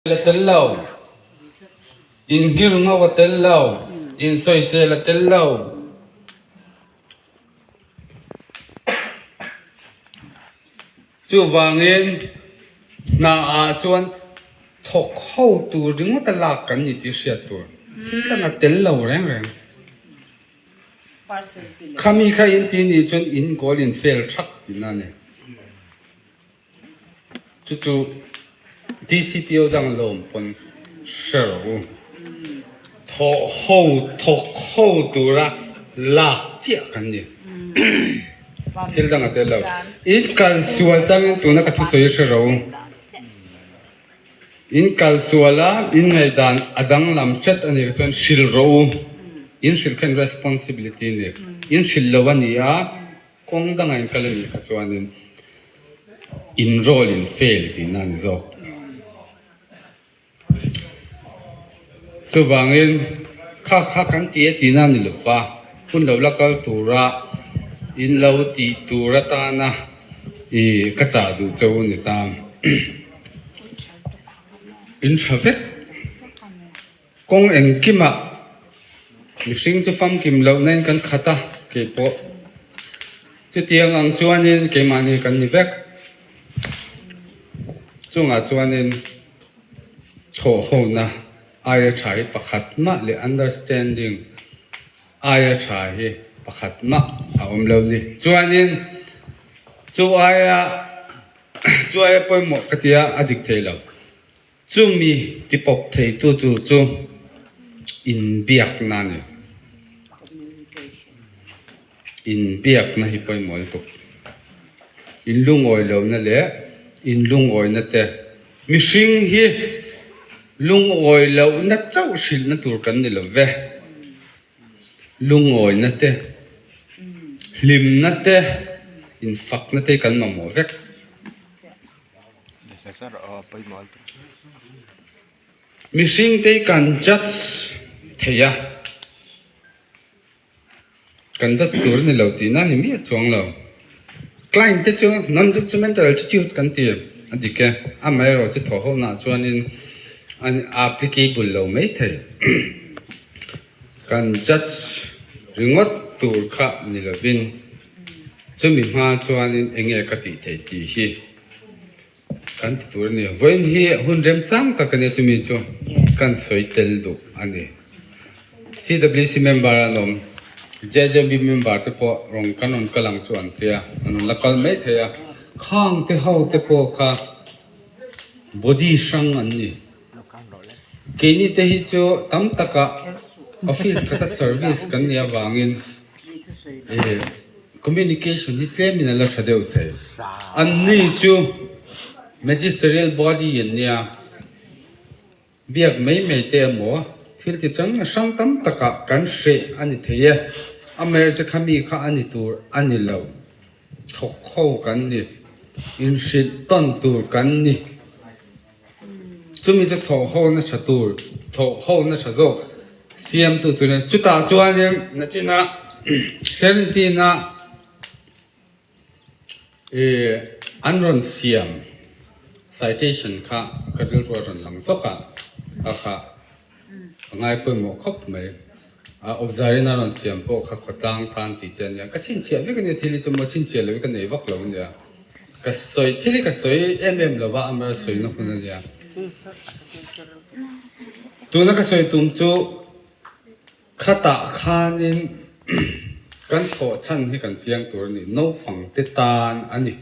A tel lo, inngir ngo a tel lo, insawisel a tel lo. Chuvangin hna ah chuan thawk ho tur ringawt a lak kan ni tih hriat tur thil dang a tel lo reng reng. Khami kha in tih nih chuan in goal in fail thak tihna a ni. Chu chu DCPO dang lawm pawn hre rawh u. Thawh ho thawk ho tura lak chiah kan ni. Thil dang a tel lo. In kal sual changin tuna ka thusawi hre rawh u. In kal sual a, in ngaihdan a danglam hret a nih chuan hrilh rawh u. In hrilh khan responsibility a ni. In hrilh lo a ni a. Kawng dangah in kal a nih kha chuanin in role in fail tihna a ni zawk. Chuvangin kha kha kan ti a tihna a ni lo va, hun lo la kal tura in lo tih tur atana ih ka chah duh che u ni ta. In tha vek. Kawng engkimah mihring chu famkim loh nain kan khat a, keipawh chutiang ang chuanin keimahni kan ni vek. Chungah chuanin thawhhona aia tha hi pakhat mah leh understanding aia tha hi pakhat mah a awm lo ni. Chuanin chu aia chu aia pawimawh ka tia a dik thei lo. Chumi tipawp theitu tur chu inbiakna a ni. Inbiakna hi pawimawh lutuk. Inlungawi lohna leh inlungawina te. Mihring hi lungawi lohna chauh hrilhna tur kan ni lo ve. Lungawina te, hlimna te, infakna te hi kan mamawh vek. Mihring te kan judge thei a, kan judge tur a ni lo tihna a ni miah chuang lo. Client te chu non judgemental attitude kan ti a dik e, amaherawh chu thawh ho nah chuanin a applicable lo mai thei. Kan judge ringawt tur kha ni lovin chumi hma chuanin eng nge ka tih theih tih hi kan ti tur a ni. Vawiin hi hun remchang tak a nia chumi chu kan sawi tel duh a ni. CWC member an awm, JJB member te pawh rawn kan rawn kal ang chu an tia, an rawn la kal mai thei a. Khang te ho te pawh kha body hrang an ni. Keini te hi chu tam takah office khata service kan nih avangin ih communication hi tlemin a la tha deuh thei. Anni chu magisterial body an nia, biak mai mai te emaw thil ti chang hrang tam takah kan hreh a ni thei e. Amaherawhchu khami kha a ni tur a ni lo. Thawk ho kan ni, inhrilh tawn tur kan ni. Chumi chu thawh ho na tha tur, thawh ho na tha zawk siamtu tur a ni. Chutah chuanin nachina Serentina ih an rawn siam citation kha ka rilru a rawn lang zawk a, kha kha a ngai pawimawh khawp mai. A awpzaiin a rawn siam pawh kha khawtlang tan tih te a nia. Ka chhinchhiah vek a nia thil hi chu maw chhinchhiah loh hi ka nei vak lo a nia. Ka sawi thil hi ka sawi em em lo va amah sawina hun a nia. Tuna ka sawi tum chu khatah khanin kan thawh chhan hi kan chiang tur a ni. Naupang te tan a ni.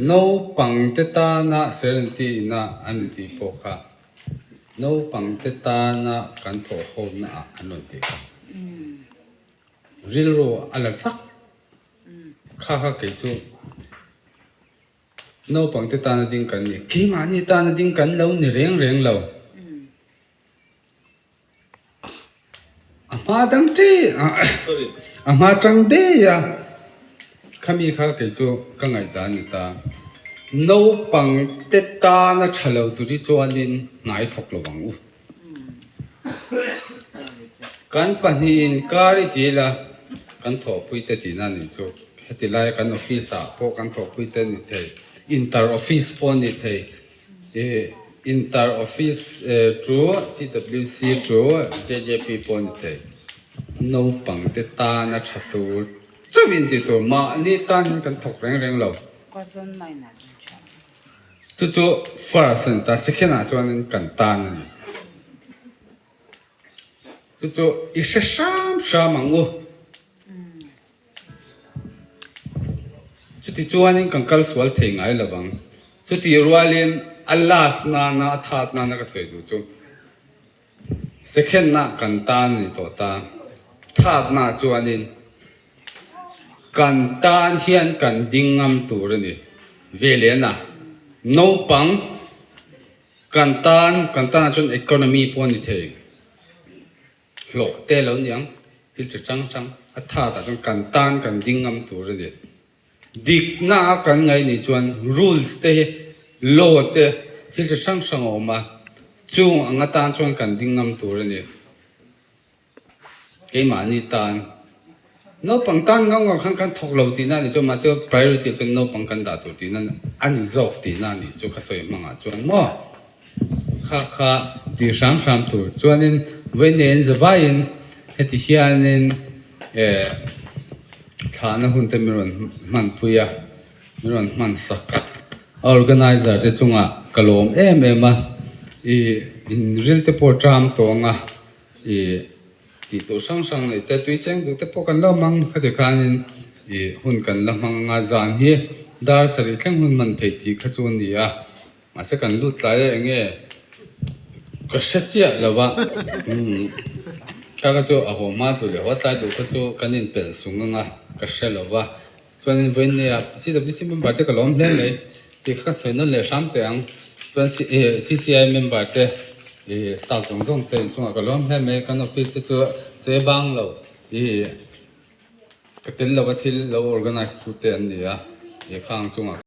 Naupang te tana Serenity ina an intih pawh kha naupang te tana kan thawh hawmna ah an rawn tih kha. Rilru a la zak kha kha kei chu naupang te tana ding kan ni. Keimahni tana ding kan lo ni reng reng lo. A hma dang ṭi sorry a hma ṭang dei a khami kha kei chu ka ngaihdan a ni ta. Naupang te tana ṭha lo tur hi chuanin hnai thawk lo ang u. Kan pahnihin kar i ti ila kan thawhpui te tihna a nih chu. Heti laia kan office ah pawh kan thawhpui te a ni thei, inter office pawh a ni thei. Ih. Inter office chu CWC chu JJP pawh a ni thei. Naupangte tana tha tur chauhin tih tur mahni tan hian kan thawk reng reng lo. Chu chu first a ni ta, second ah chuanin kan tan a ni. Chu chu i hre hram hram ang u. Chuti chuanin kan kal sual thei ngai lo vang. Chutih rualin a last nana a that nana ka sawi duh chu second na kan tan a ni tawh ta. That na chuanin kan tan hian kan ding ngam tur a ni. Velena naupang kan tan kan tanah chuan economy pawh a ni thei. Hlawh te lo niang thil chi chang chang a that ah chuan kan tan kan ding ngam tur a ni. Dikna a kan ngaih nih chuan rules te hi law te thil chi hrang hrang a awm a, chung ang atan chuan kan ding ngam tur a ni. Keimahni tan naupang tan ngau ngau khan kan thawk lo tihna a nih chuan mahse priority ah chuan naupang kan dah tur tihna a ni zawk tihna a nih chu ka sawi hmangah chuan maw. Kha kha tih hram hram tur chuanin vawiin zavaiin heti hianin eh thlahna hun te min rawn hmanpui a min rawn hman sak a a organizer te chungah ka lawm em em a ih in ril te pawh ṭam tawh ang a ih tih tur hrang hrang neih te tui cheng duh te pawh kan lo hmang khati khanin ih hun kan la hmang ang a zan hi dar sarih thleng hun hman theih tih kha chu a ni a. Mahse kan lut tlai a enge ka hre chiah lo va umm kha kha chu a haw hma duh leh haw tlai duh kha chu kan inpelh sung ang a ka hre lo va chuanin vawinia CWC member te ka lawm hle mai tih kha ka sawi nawn leh hram teh ang chuan CCI member te ih staff zawng zawng te inchungah ka lawm hle mai kan office te chu sawi bang lo ih ka tel lova thil lo organise tu te an ni a ih khang chungah.